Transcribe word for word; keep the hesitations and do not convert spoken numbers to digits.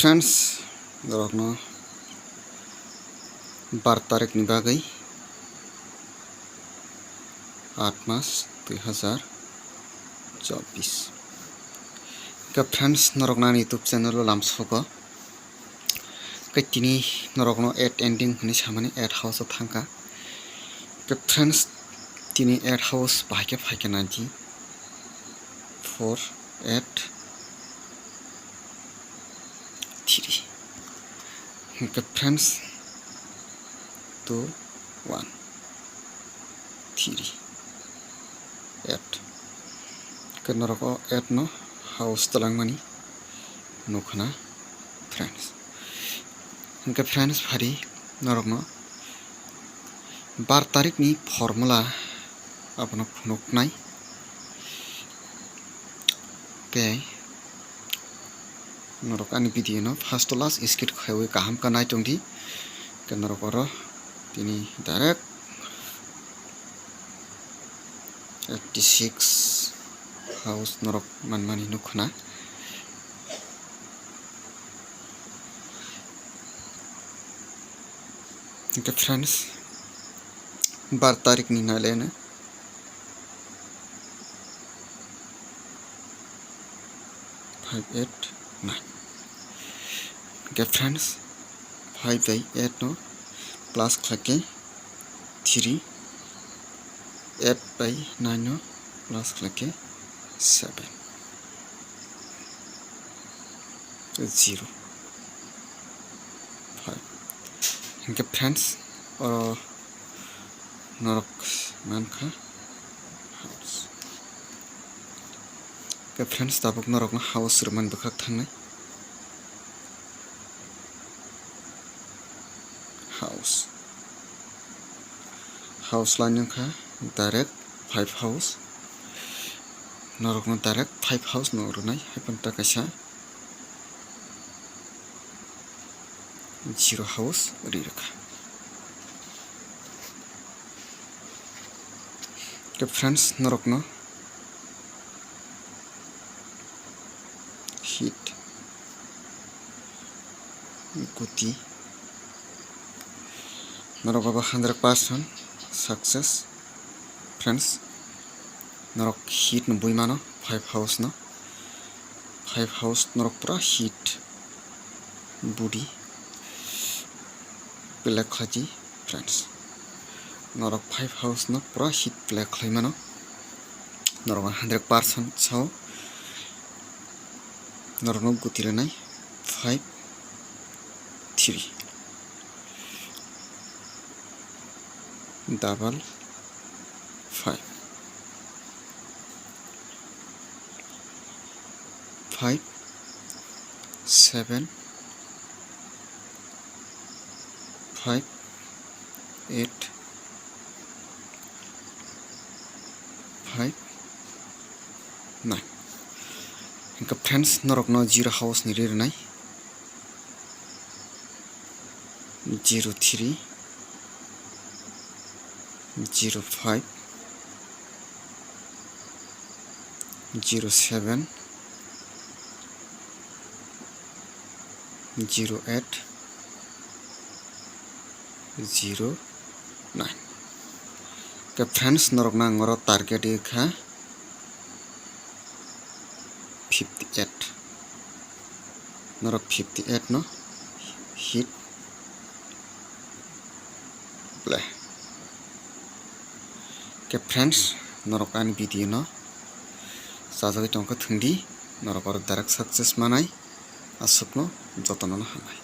Friends, norokno bar tarikni bagwi, aat mas dui hazar chobbish. Hwnkhe friends, norokno ani YouTube channel o lamsogo. Hwnkhe tini norokno eight ending hwnwi samani eight house o thangkha. Hwnkhe friends, tini eight house bahai khe phaikha naidi, four, eight, three. Hwnkhe friends, two, one, three, eight. Hwnkhe norok o eight no house twlangmani nukhuna friends. Hwnkhe friends, phari norokno bar tarikni formula abono phunuknai. Tei norok ani video no first to last skip khaiwi kaham khe nai tongdi. Hwnkhe norok oro tini direct eighty six house norok manmani nukhuna. Hwnkhe friends, bar tarikni nailaino five, eight, nine. Hwnkhe friends, five bai eight no plus khlaikhe three, eight bai nine no plus khlaikhe seven, zero, five. Hwnkhe friends, oro norok mankha house. Hwnkhe friends, tabuk norokno house rwmani bwkhak thangnai. House. House line wngkha direct five house. Norokno direct five house no rwnai, hai phano ta kaisa zero house ri rwkha. Tei friends, norokno hit guti norok abo hundred percent success. Friends, norok hit no bui mano, five house no, five house norok pura hit budi play khlaidi. Friends, norok five house no pura hit play khlai mano, norok hundred percent sao. Norokno guti rwnai five three double five five seven five eight five nine. Hwnkhe friends, norokno zero house ni ri rwnai zero three, zero five, zero seven, zero eight, zero nine. Hwnkhe friends, norokno ang oro target wngkha fifty eight. Norok fifty eight no hit play. Hwnkhe friends, norok ani video no chajagwi tongkha thwngdi, norok oro direct success manai, aswkno jotono hambai.